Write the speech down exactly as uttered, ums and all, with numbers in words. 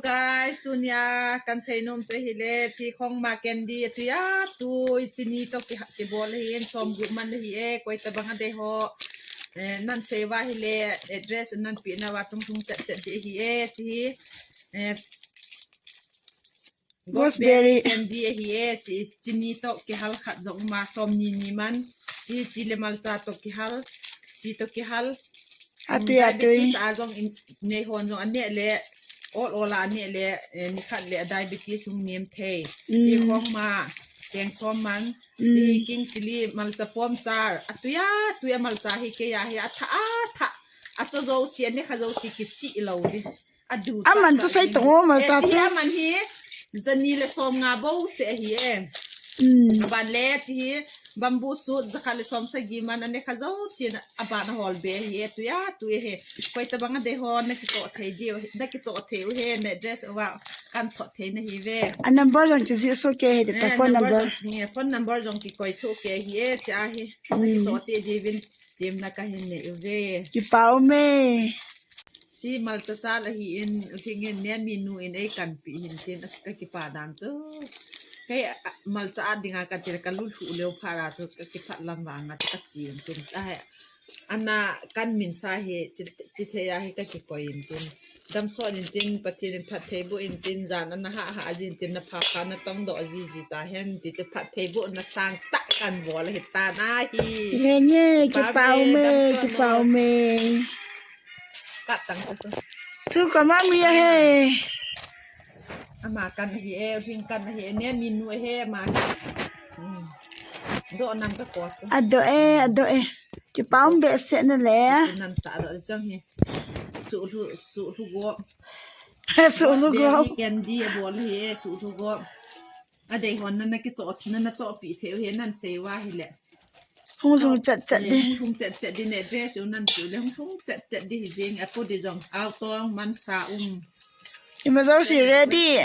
Guys, tunia kan seinom chu ahile, chi khong ma candy, atu a, tu chini toh ki, kibol ahi, som gup man ahi e, koi tabang adei ho. Eh, nan sei uva ahile, address nan pe nauva chung thum chet chet ding ahi e, chi hi. Eh, gooseberry candy ahi e, chi, chini toh kihal khat jong uma, som ni ni man. Chi, chi le malcha toh kihal, chi toh kihal. Atu a, atu. Diabetes a jong in, nei hon jong ane le, ol ol a ane le, eh, nikhat le diabetes hung nem thei. Chi khong ma, keng som man. Chi king chili, malcha pom char. Atu a, atu a malcha hi kei a hi atha, atha. Acho jouse, ane kha jouse kisih lou ding. Adu aman chu sei tong o, malcha chu. Aman hi jani le som nga bou se ahi e. Aban le chi hi bamboo shoot jakhat le som sagi man, ane kha jouse aban ahol be ahi e, atu a, atu a he. Koi tabang adei ho, na kichoh thei diu, na kichoh thei u he, na address uva kan thot thei nahi uve. A number jong kijih soh kei ahi, ta phone number. Phone number jong kikoi soh kei ahi e, chi a hi. Na kichoh cheh diuvin, temna kahin nei uve. Kipa um e. Chi malcha chal ahi in, u Thingin, Nemi nu in eikanpeh hin tin, a, kakipah dan chu. Kei, a, malcha a dinga kati le kalulhu leo phat a chu, kakipah lam vanga chu kachi in tin. Ahi, ana kan minsa hi, chi, chi thei a hi kakikoi in tin. Damsot in tin, Pathen in phattheiboh in tin, jan ana hah hah jin tin, na pha pha na tongdoh jiji tahen, ti chu phattheibohna sangtah kan bol ahi tan ahi. Henge, kipa um e, kipa um e. Kap tang chu. Chu ka mami ahi. Ama kan ahi e, ring kan ahi e, Nemi nu ahi, ama. Hmm. Doh nam ka ko chu. Adoh e, adoh e. Kipa um behseh na le. Nan ta doh chang hi. Suhlu, suhlu go. Suhlu go. Candy abol hi e, suhlu go. Adei hon na, na kichoh, na, na chohpeh thei u he, nan sei uva ahile. Hung lhung chet chet ding. Hung lhung chet chet ding ne, address u nan chu le, hung lhung chet chet ding hi jing, apo ding jong, autong, mansa um. Ima jouse ready.